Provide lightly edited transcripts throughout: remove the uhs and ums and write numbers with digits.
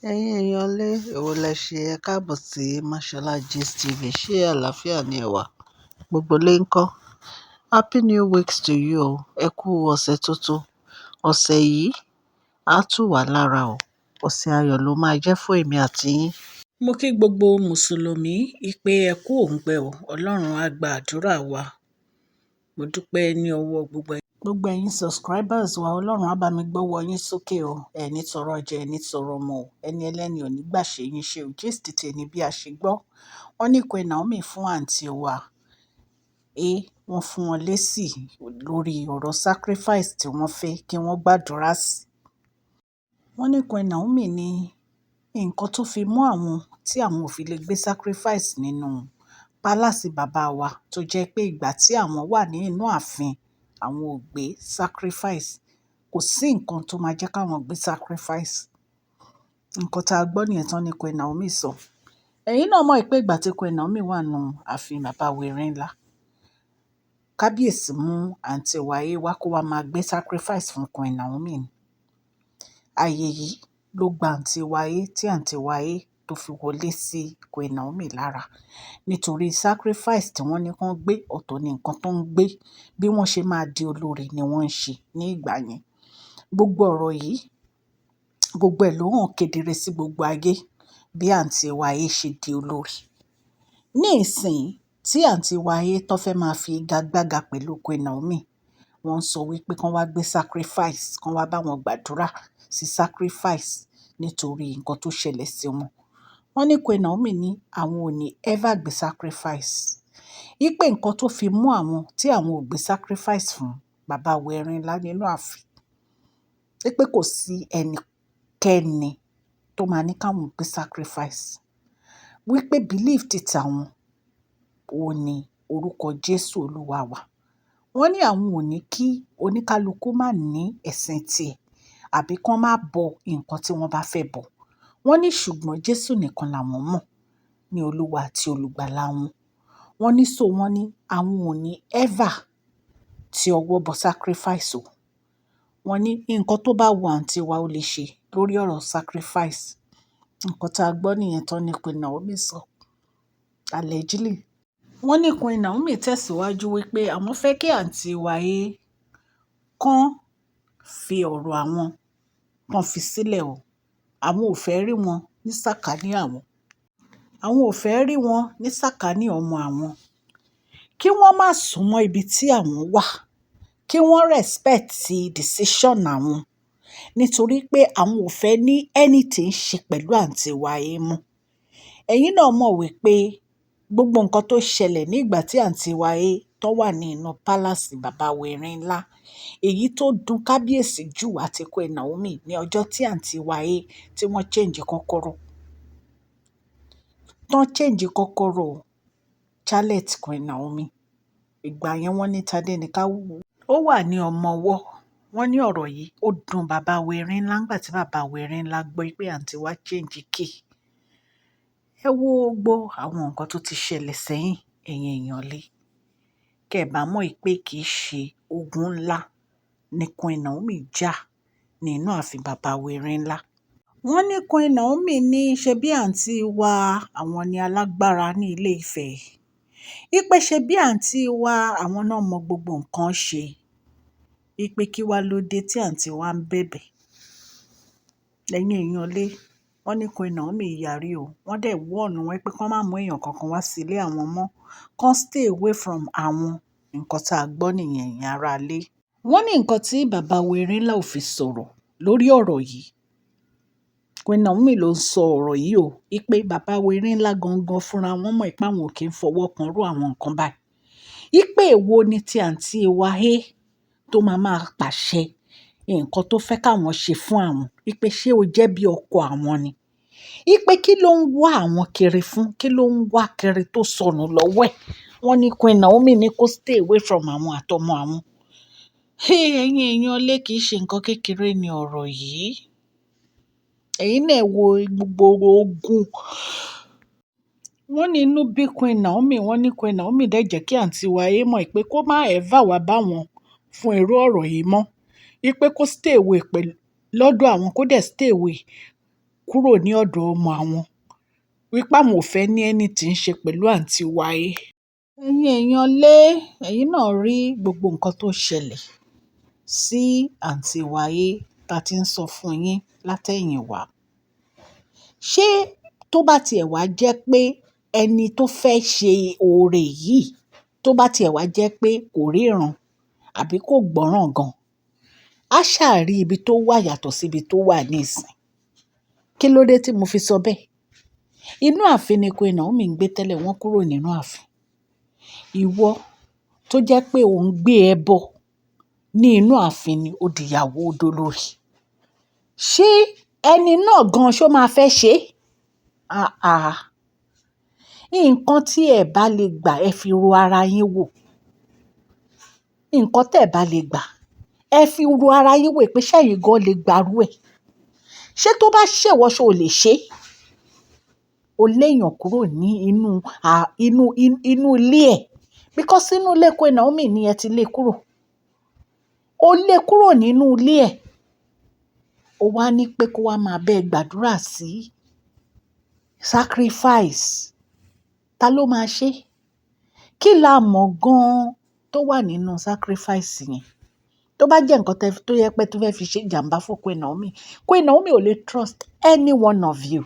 Ẹ̀yin èèyàn lé, èwo lẹ ṣe? Ẹ káàbọ̀ sí Mashola Gist TV. Ṣé àlàáfíà ni ẹ wà? Gbogbo lé ń kọ́. Happy new week to you o. Ẹ kú ọ̀sẹ̀ tuntun. Ọ̀sẹ̀ yìí á tù wá lára o. Ọ̀sẹ̀ ayọ̀ ló máa jẹ́ fún èmi àti yín. Mo kí gbogbo Mùsùlùmí ìpè ẹ kú òǹgbẹ o. Ọlọ́run á gba àdúrà wa. Mo dúpẹ́ ní ọwọ́ gbogbo ẹ̀yin subscribers wa. Ọlọ́run á bá mi gbọ́wọ́ yín sókè o. Ẹ ní tọrọ jẹ, ẹ ní tọrọ mu o. Ẹni ẹlẹ́ni ò ní gbà ṣe yín ṣe o. Gist tèmi bí a ṣe gbọ́. Wọ́n ní Queen Naomi fún àǹtí wa ẹ wọ́n fún wọn lésì lórí ọ̀rọ̀ sacrifice tí wọ́n fẹ́ kí wọ́n gbàdúrà sí. Wọ́n ní Queen Naomi ní nǹkan tó fi mú àwọn tí àwọn ò fi lè gbé sacrifice nínú palace bàbá wa, tó jẹ́ pé ìgbà tí àwọn wà ní inú ààfin, àwọn ò gbé sacrifice. Kò sí nǹkan tó máa jẹ́ káwọn gbé sacrifice. Nǹkan tá a gbọ́ nìyẹn tán ní Queen Naomi sọ. Ẹ̀yin náà mọ̀ pé ìgbà tí Queen Naomi wà nínú ààfin bàbá wa Erinla, kábíyèsí mú àǹtí wa A wá kó wá máa gbé sacrifice fún Queen Naomi ni. Ààyè yìí ló gba àǹtí wa A, tí àǹtí wa A tó fi wọlé sí Queen Naomi lára. Nítorí sacrifice tí wọ́n ní kí wọ́n gbé, ọ̀tọ̀ ni nǹkan tó ń gbé. Bí wọ́n ṣe máa di olórí ni wọ́n ń ṣe ní ìgbà yẹn. Gbogbo ọ̀rọ̀ yìí, gbogbo ẹ̀ ló hàn kedere sí gbogbo ayé bí àǹtí wa A ṣe di olórí. Ní ìsìn tí àǹtí wa A tó fẹ́ máa fi igagbága pẹ̀lú Queen Naomi, wọ́n ń sọ wípé kí wọ́n wá gbé sacrifice, kí wọ́n wá bá wọn gbàdúrà sí sacrifice nítorí nǹkan tó ṣẹlẹ̀ sí wọn. Wọ́n ní Queen Naomi ní àwọn ò ní ever gbé sacrifice. Wípé nǹkan tó fi mú àwọn tí àwọn ò gbé sacrifice fún bàbá wa Erinla nínú ààfin. Wípé kò sí ẹnikẹ́ni tó máa ní káwọn gbé sacrifice. Wípé belief titi àwọn, òun ní orúkọ Jésù Olúwa wa. Wọ́n ní àwọn ò ní kí oníkálukú má ní ẹ̀sìn tí ẹ̀ àbí kí wọ́n má bọ nǹkan tí wọ́n bá fẹ́ bọ̀. Wọ́n ní ṣùgbọ́n Jésù nìkan làwọn mọ̀ ní Olúwa àti olùgbàlà wọn. Wọ́n ní so wọ́n ní àwọn ò ní ever tí ọwọ́ bọ sacrifice o. Wọ́n ní nǹkan tó bá wu àǹtí wa ó lè ṣe lórí ọ̀rọ̀ sacrifice. Nǹkan tí a gbọ́ nìyẹn tán ní Queen Naomi sọ. Allegedly. Wọ́n ní Queen Naomi tẹ̀síwájú wípé àwọn fẹ́ kí àǹtí wa A kàn fi ọ̀rọ̀ àwọn kan fi sílẹ̀ o. Àwọn ò fẹ́ rí wọn ní sàkání àwọn. Àwọn ò fẹ́ rí wọn ní sàkání ọmọ àwọn. Kí wọ́n má sún mọ́ ibi tí àwọn wà. Kí wọ́n respect decision àwọn. Nítorí pé àwọn ò fẹ́ ní anything ṣe pẹ̀lú àǹtí wa A mọ́. Ẹ̀yin náà mọ̀ wípé gbogbo nǹkan tó ṣẹlẹ̀ nígbà tí àǹtí wa A tó wà ní inú palace bàbá wa Erinla, èyí tó dùn kábíyèsí jù àti Queen Naomi ní ọjọ́ tí àǹtí wa A tí wọ́n change kọ́kọ́rọ́. Tán change kọ́kọ́rọ́ chalet Queen Naomi. Ìgbà yẹn wọ́n ní Tadenikawo ó wà ní ọmọ ọwọ́. Wọ́n ní ọ̀rọ̀ yìí ó dùn bàbá wa Erinla nígbà tí bàbá wa Erinla gbọ́ pé àǹtí wa change key. Ẹ wo gbogbo àwọn nǹkan tó ti ṣẹlẹ̀ sẹ́yìn, ẹ̀yin èèyàn lé. Kẹ́ ẹ bá mọ̀ pé kì í ṣe ogun ńlá ni Queen Naomi jà nínú ààfin bàbá wa Erinla. Wọ́n ní Queen Naomi ní ṣe bí àǹtí wa àwọn ni alágbára ní ilé Ifẹ̀. Wípé ṣe bí àǹtí wa àwọn náà mọ gbogbo nǹkan ṣe. Wípé kí wá ló dé tí àǹtí wa ń bẹ̀bẹ̀. Ẹ̀yin èèyàn lé, wọ́n ní Queen Naomi yarí o. Wọ́n dẹ̀ warn wọn pé kí wọ́n má mú èèyàn kankan wá sí ilé àwọn mọ́. Kàn stay away from àwọn. Nǹkan tí a gbọ́ nìyẹn, ẹ̀yin ará ilé. Wọ́n ní nǹkan tí bàbá wa Erinla ò fi sọ̀rọ̀ lórí ọ̀rọ̀ yìí. Queen Naomi ló ń sọ ọ̀rọ̀ yìí o. Wípé bàbá wa Erinla gangan fúnra wọn mọ̀ pé àwọn ò kí ń fọwọ́ kan rú àwọn nǹkan báyìí. Wípé èwo ni tí àǹtí wa A tó máa máa pàṣẹ nǹkan tó fẹ́ káwọn ṣe fún àwọn. Wípé ṣé o jẹ́ bí ọkọ àwọn ni? Wípé kí ló ń wá àwọn kiri fún? Kí ló ń wá kiri tó sọnù lọ́wọ́ ẹ̀? Wọ́n ní Queen Naomi ní kó stay away from àwọn àtọmọ àwọn. Hey, ẹ̀yin èèyàn lé, kì í ṣe nǹkan kékeré ni ọ̀rọ̀ yìí. Ẹ̀yin náà wo gbogbo ogun. Wọ́n ní inú bí Queen Naomi, wọ́n ní Queen Naomi dẹ̀ jẹ́ kí àǹtí wa A mọ̀ pé kó má ever wá bá wọn fún irú ọ̀rọ̀ yìí mọ́. Wípé kó stay away pẹ̀lú lọ́dọ̀ àwọn, kó dẹ̀ stay away kúrò. kúrò ní ọ̀dọ̀ ọmọ àwọn, wípé àwọn ò fẹ́ ní anything ṣe pẹ̀lú àǹtí Wáyé. Ẹ̀yin èèyàn lé, ẹ̀yin náà rí gbogbo nǹkan tó ṣẹlẹ̀ sí àǹtí Wáyé tá ti ń sọ fún yín látẹ̀yìnwá. Ṣé tó bá tiẹ̀ wá jẹ́ pé ẹni tó fẹ́ ṣe oore yìí, tó bá tiẹ̀ wá jẹ́ pé kò ríran àbí kò gbọ́ràn gan, á ṣáà rí ibi tó wà yàtọ̀ sí ibi tó wà nísìn. Kí ló dé tí mo fi sọ bẹ́ẹ̀? Inú ààfin ni Queen Naomi ń gbé tẹ́lẹ̀, wọ́n kúrò nínú ààfin. Ìwọ tó jẹ́ pé ò ń gbé ẹbọ ní inú ààfin ni ó di ìyàwó dolórí. Ṣé ẹni náà gan ṣó máa fẹ́ ṣe? Àà, nǹkan tí ẹ bá lè gbà, ẹ fi ro ara yín wò. Nǹkan tí ẹ bá lè gbà, ẹ fi ro ara yín wò pé ṣé ẹ̀yin gan lè gbà rú ẹ. Ṣé tó bá ṣèwọ ṣé o lè ṣe? O léèyàn kúrò ní inú, à, inú, inú ilé ẹ̀. Because inú ilé Queen Naomi ni ẹ ti lé kúrò. O lé kúrò nínú ilé ẹ̀. Ó wá ní pé kó wá máa bẹ gbàdúrà sí sacrifice. Ta ló máa ṣe? Kí la mọ̀ gan tó wà nínú sacrifice yẹn? Tó bá jẹ́ nǹkan tó yẹ pé tó fẹ́ fi ṣe ìjàmbá fún Queen Naomi, Queen Naomi ò lè trust any one of you.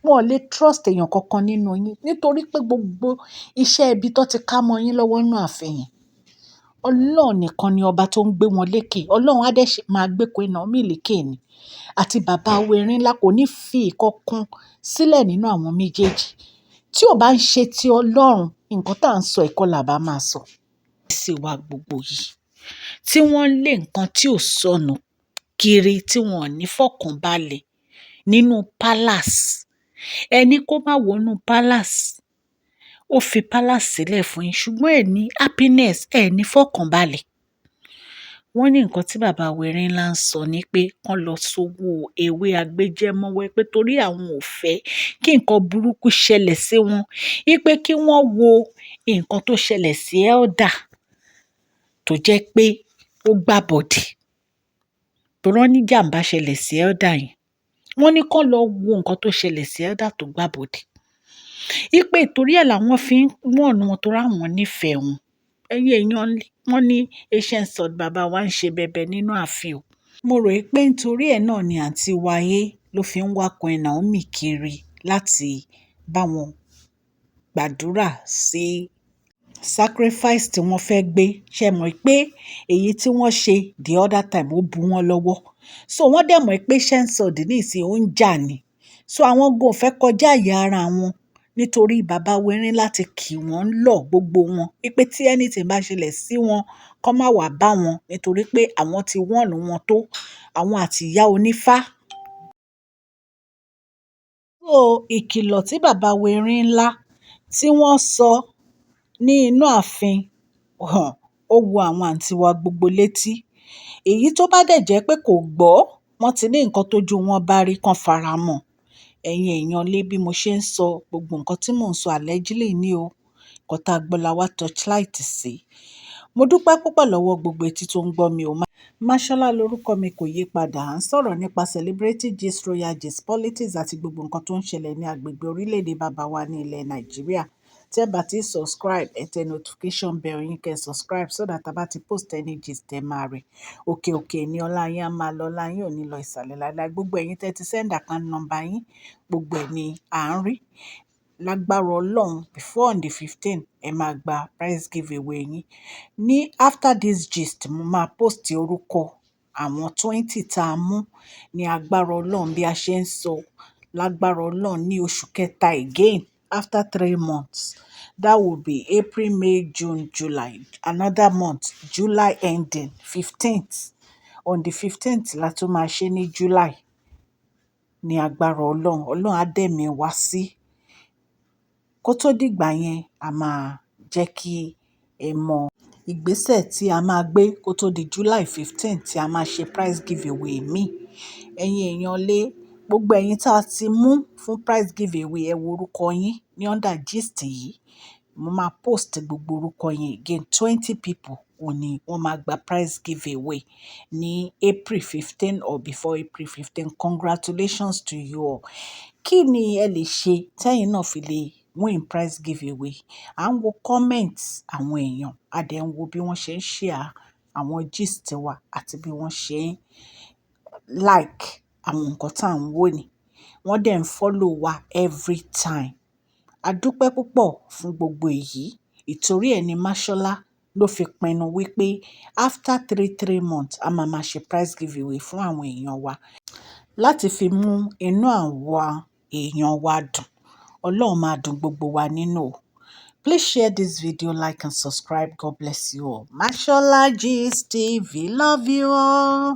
Wọn ò lè trust èèyàn kankan nínú yín nítorí pé gbogbo iṣẹ́ ibi tó ti ká mọ́ yín lọ́wọ́ nínú ààfin yẹn. Ọlọ́run nìkan ni ọba tó ń gbé wọn lékè. Ọlọ́run á dẹ̀ ṣe máa gbé Queen Naomi lékè ni. Àti bàbá Erin-Ńlá kò ní fi ìkankan sílẹ̀ nínú àwọn méjèèjì. Tí ò bá ń ṣe ti Ọlọ́run, nǹkan tí à ń sọ kọ́ là bá máa sọ. Sí wa gbogbo yìí tí wọ́n lé nǹkan tí ò sọnù kiri, tí wọ́n ò ní fọkànbalẹ̀ nínú palace. Ẹni kó má wọ inú palace, ó fi palace sílẹ̀ fún yín, ṣùgbọ́n ẹ ní happiness, ẹ ní fọkànbalẹ̀. Wọ́n ní nǹkan tí bàbá Erin-Ńlá ń sọ ni pé kán lọ sówó ewé agbéjẹ́mọ́wọ́ pé torí àwọn ò fẹ́ kí nǹkan burúkú ṣẹlẹ̀ sí wọn, wípé kí wọ́n wo nǹkan tó ṣẹlẹ̀ sí elder tó jẹ́ pé ó gbàbọ̀dè. Torí wọ́n ní ìjàmbá ṣẹlẹ̀ sí elder yẹn. Wọ́n ní kán lọ wo nǹkan tó ṣẹlẹ̀ sí elder tó gbàbọ̀dè. Wípé torí ẹ̀ làwọn fi ń warn wọn torí àwọn nífẹ̀ẹ́ wọn. Ẹ̀yin èèyàn, wọ́n ní ancient sword bàbá wa ń ṣe bẹbẹ nínú ààfin o. Mo rò pé nítorí ẹ̀ náà ni àǹtí Wáyé ló fi ń wá Queen Naomi kiri láti bá wọn gbàdúrà sí sacrifice tí wọ́n fẹ́ gbé. Ṣé ẹ mọ̀ pé èyí tí wọ́n ṣe the other time ó bu wọ́n lọ́wọ́. So wọ́n dẹ̀ mọ̀ pé ancient sword nísìnyí ó ń jà ní. So àwọn gan ò fẹ́ kọjá àyè ara wọn nítorí bàbá Erin-Ńlá ti kì wọ́n lọ gbogbo wọn wípé tí anything bá ṣẹlẹ̀ sí wọn, kó má wá bá wọn nítorí pé àwọn ti warn wọn tó, àwọn àti ìyá onífá. So ìkìlọ̀ tí bàbá Erin-Ńlá tí wọ́n sọ ní inú ààfin, ó wo àwọn àǹtí wa gbogbo létí. Èyí tó bá dẹ̀ jẹ́ pé kò gbọ́, wọ́n ti ní nǹkan tójú wọn bá rí kan faramọ́. Ẹ̀yin èèyàn lé, bí mo ṣe ń sọ gbogbo nǹkan tí mò ń sọ allegedly ní o. Nǹkan tá gbọ́ la wá torchlight sí. Mo dúpẹ́ púpọ̀ lọ́wọ́ gbogbo etí tó ń gbọ́ mi o. Mashola lorúkọ mi, kò yí padà. À ń sọ̀rọ̀ nípa celebrity gist, royal gist, politics àti gbogbo nǹkan tó ń ṣẹlẹ̀ ní agbègbè orílẹ̀-èdè bàbá wa ní ilẹ̀ Nàìjíríà. Tí ẹ bá ti subscribe, ẹ tẹ notification bell yín kẹ́ subscribe so that a bá ti post any gist ẹ máa rí. Òkè òkè ni ọlá yín á máa lọ, ọlá yín ò ní lọ ìsàlẹ̀ láíláí. Gbogbo ẹ̀yin tẹ́ ti send account number yín, gbogbo ẹ̀ ni à ń rí. Lágbára Ọlọ́run, before on the 15, ẹ máa gba prize giveaway yín. Ní after this gist, mo máa post orúkọ àwọn 20 tá a mú ní agbára Ọlọ́run bí a ṣe ń sọ. Lágbára Ọlọ́run ní oṣù kẹta again after 3 months. That will be April, May, June, July. Another month, July ending, 15th. On the 15th la tún máa ṣe ní July. Ní agbára Ọlọ́run, Ọlọ́run á dẹ̀ mí wá sí. Kó tó dìgbà yẹn, a máa jẹ́ kí ẹ mọ ìgbésẹ̀ tí a máa gbé kó tó di July 15 tí a máa ṣe prize giveaway mi. Ẹ̀yin èèyàn lé, gbogbo ẹ̀yin tí a ti mú fún prize giveaway, ẹ wo orúkọ yín ní under gist yìí. Mo máa post gbogbo orúkọ yẹn again. 20 people Òun ni wọ́n máa gba prize giveaway ní April 15 or before April 15. Congratulations to you all. Kí ni ẹ lè ṣe tẹ́yin náà fi lè win prize giveaway? À ń wo comments àwọn èèyàn, a dẹ̀ ń wo bí wọ́n ṣe ń share àwọn gist wa àti bí wọ́n ṣe ń like àwọn nǹkan tí à ń wò ní. Wọ́n dẹ̀ ń follow wa every time. A dúpẹ́ púpọ̀ fún gbogbo èyí. Ìtorí ẹ ní Mashola ló fi pinnu wípé after three three months, a máa ma ṣe prize giveaway fún àwọn èèyàn wa láti fi mú inú àwọn èèyàn wa dùn. Ọlọ́run máa dùn gbogbo wa nínú o. Please share this video, like and subscribe. God bless you all. Mashola Gist TV, love you all.